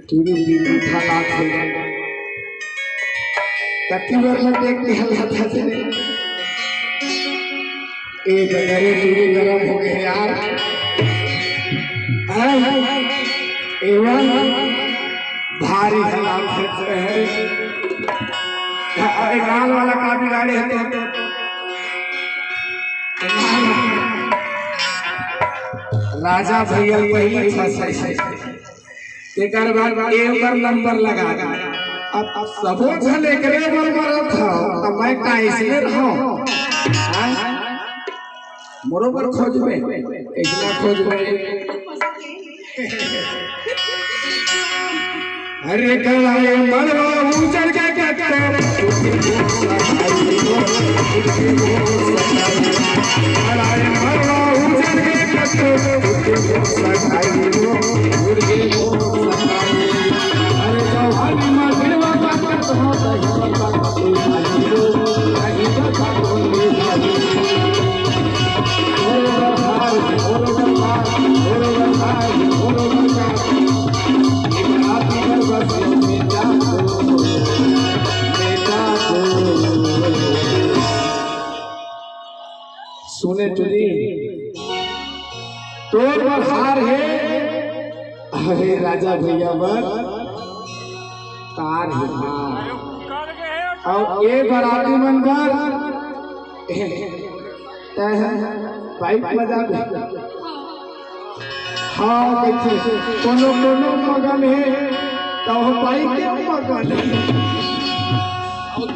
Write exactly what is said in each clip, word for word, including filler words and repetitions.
टूरी भी मीठा लाग हे। कति बार मैं देख के हल्ला था तेरे। ए बगरे टूरी गरम हो गए यार। हैं? एवन भारी हल्ला थे। अरे लाल वाला का बिगाड़े है तो? राजा भैया पहली फंसे। तेकर बाद एकर नंबर लगा दे। अब, अब सबो झन एकरे बर मरत हव, त मैं का अइसने रहव? हाँ? मोरो बर खोजबे, अइसना खोजबे। अरे कड़ाई मड़वा उजड़ के कट्टे, कड़ाई मड़वा उजड़ के कट्टे, सुने टूरी, तोर बर हार हे, अरे राजा भैया बर तार हे हार। अउ ए बराती मन बर तैं बाइक बजा दे। हाँ, कइसे कोनो कोनो मगन हे, त ओ बाइक के मगन हे।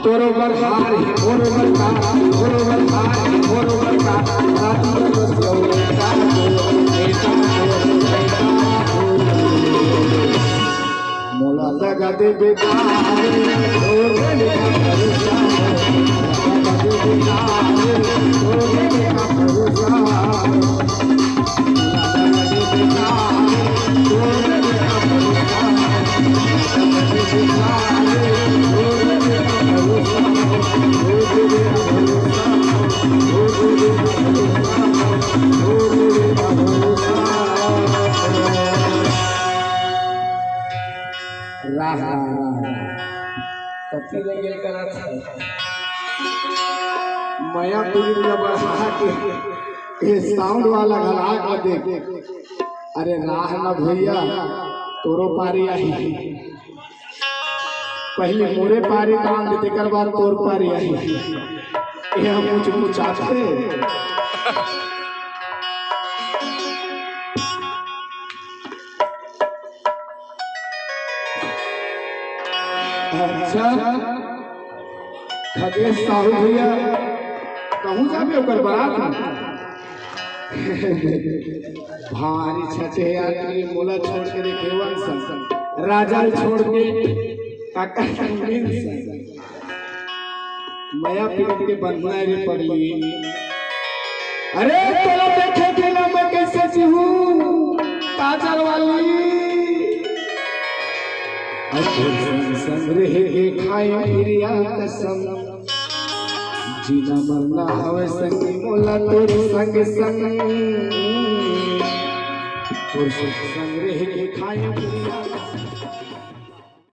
तोरो बर हार हे, मोरो बर तार, मोरो बर हार हे, मोरो बर तार, रात भर बस यौ बेटा को, बेटा को, बेटा को। मोला लगा दे बेटा रे, तोरे ले भरोसा हो, लगा दे बेटा रे, तोरे ले भरोसा हो। राह, राह, राह, राह। कति ले गेल करत हे। मया पीर ल बढ़ा के, ए साउंड वाला घला के देख। अरे राह न भैया, तोरो पारी आही। पहली मोरे पारी बांध, तेकर बाद तोर पारी आही। ए हम कुछ कुछ आते। अच्छा, खगेश साहू भैया, कहूँ जाबे ओकर बारात में? भारी छछे यार, ये मोला छोड़ के देखे वन सन, राजा ल छोड़ के, काका संगीन सन। मया पीर के बंधना रे पगली। अरे तोला देखे बिना मैं कइसे जीहूँ, काजर वाली। अब तोर संग संग रह के खाए किरिया कसम, जीना मरना हवे संगी मोला तोर संग संग। तोर संग संग रह के खाए किरिया